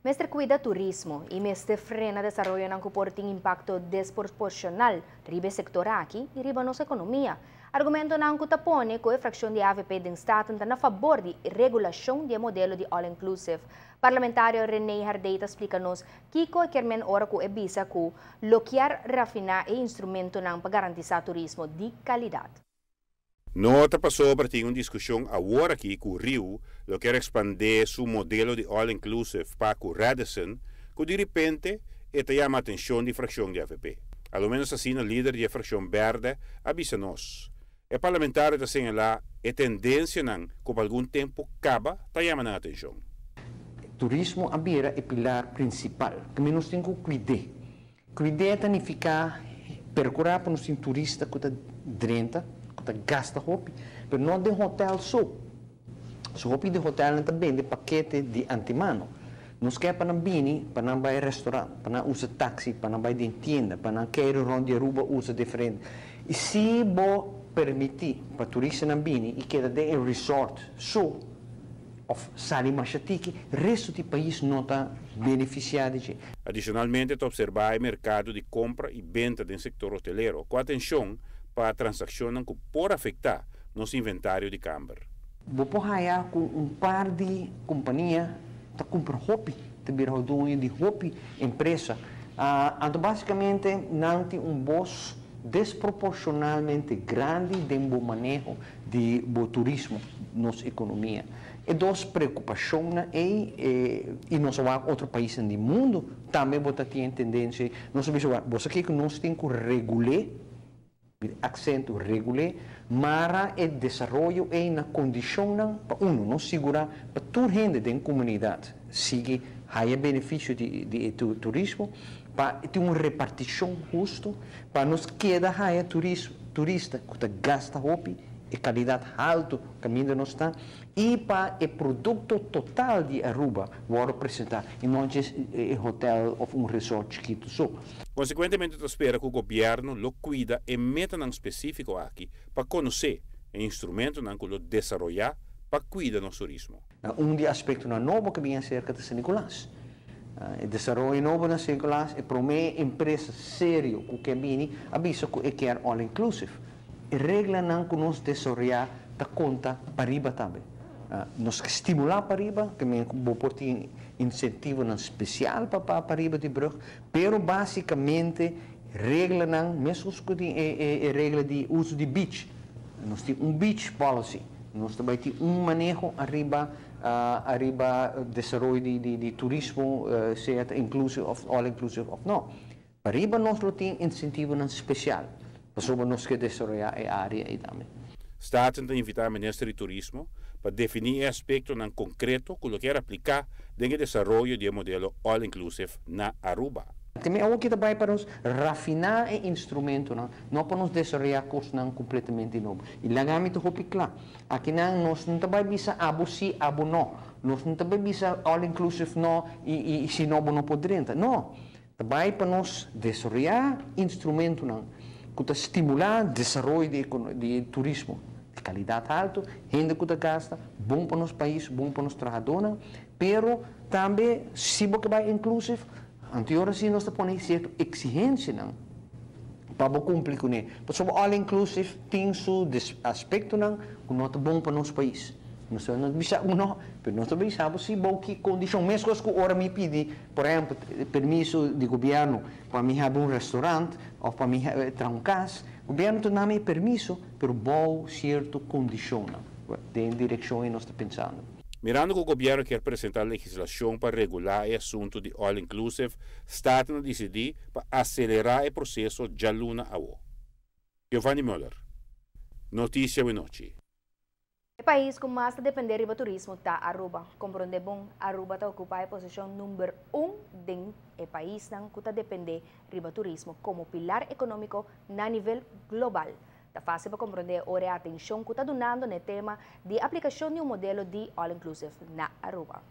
Mester cuida turismo y mester frena desaroyonan cu por tin impacto desproporcional riba e sector aki y riba nos economia. Argumentonan cu ta pone cu e fraccion di AVP den Staten ta na fabor di regulacion di e modelo di all inclusive. Parlamentario Rene Herdé ta splica nos kico e kiermen ora cu e bisa cu lo kier rafina e instrumentonan pa garantisa turismo di calidad. No ta pasobra tin un discusion awor aki cu Riu lo kier expande su modelo di all inclusive pa cu Radisson, cu di repente e ta yama atencion di fraccion di AVP. Al menos asina lider di fraccion berde a bisa nos. E parlamentario ta señala e tendencianan cu pa algun tempo caba ta yama nan atencion. Turismo a bira e pilar principal, cu nos tin cu cuida. Cuida ta significa percura pa nos turista cu ta drenta, cu ta gasta hopi, pero no den hotel so. So hopi di hotel nan ta bende pakete di antemano. Nos kier pa nan bini, pa nan bay restaurant, pa nan usa taxi, pa nan bay den tienda, pa nan kier rond di Aruba usa diferente. Y si bo permiti pa turistanan bini y keda den un resort so, of sali masha tiki, resto di pais no ta beneficia di dje. Adicionalmente, ta observa e mercado di compra y benta den sector hotelero, cu atencion pa transaccionnan cu por afecta nos inventario di camber. Bo por haya cu un par di compania ta cumpra hopi, ta bira doño di hopi empresa. Anto basicamente nan tin un voz desproporcionalmente grandi den bo maneho di bo turismo, nos economia. E dos preocupacion y nos otro paisnan di mundo tambe bo ta tin tendencia. Nos sa bo cu nos tin cu regula, acento regula, mara e desaroyo y na condicion pa uno, no sigura pa tur hende den comunidad sigui haya beneficio di turismo, pa tin un reparticion husto, pa nos keda haya turismo, turista cu ta gasta hopi y calidad halto caminda nos ta y pa e producto total di Aruba wordo presenta y no just e hotel of un resort chikito so. Consecuentemente, ta spera cu gobierno lo cuida e metanan specifico aki pa conoce e instrumentonan cu lo desaroya pa cuida nos turismo. Un di aspectonan nobo cu a bin acerca di San Nicolas. E desaroyo nobo na San Nicolas e prome empresa serio cu a bini a bisa cu e kier all inclusive. E reglanan cu nos desaroya ta conta pariba tambe. Nos stimula pariba, cu mi por tin incentivonan special pa pariba di brug, pero basicamente reglanan, mesmo cu e regla di uso di beach. Nos tin un beach policy. Nos tambe tin un maneho ariba desaroyo di turismo, sea inclusive of all inclusive of no. Pariba nos tin incentivonan special, pasobra nos kier desaroya e area ey tambe. Staten ta invita Minister di Turismo pa defini e aspectonan concreto cu lo kier aplica den desaroyo di modelo all inclusive na Aruba. Tambe aki tambe pa nos rafina e instrumentonan, no pa nos desaroya cosnan completamente nobo. Y laga mi ta hopi cla. Aki nan nos no ta bay bisa abo si, abo no. Nos no ta bay bisa all inclusive no y si no no por drenta. No. Tambe pa nos desaroya instrumentonan cu ta stimula desaroyo di turismo di calidad halto, hende cu ta gasta, bon pa nos pais, bon pa nos trahadornan, pero tambe si bo bay inclusive, anto asina nos ta pone cierto exigencianan pa cumpli cu ne. Pasobra all inclusive tin su aspectonan cu no ta bon pa nos pais. Nos no bisa no, pero nos tambe sa si bon ki condicion. Mesmo cu ora mi pidi, por ehempel, permiso di gobierno pa mi habri un restaurant of pa mi traha un cas, gobierno ta duna mi permiso, pero bou cierto condicion, den direccion cu nos ta pensando. Mirando cu gobierno kier presenta legislacion pa regula e asunto di all inclusive, Staten a dicidi pa acelera e proceso dialuna awo. Giovanni Muller, Noticia Nochi. E pais cu mas ta depende di turismo ta Aruba. Compronde bon, Aruba ta ocupa e posicion number 1 den e paisnan cu ta depende di turismo como pilar economico na nivel global. Ta facil pa compronde e atencion cu ta dunando na e tema di aplicacion di un modelo di all-inclusive na Aruba.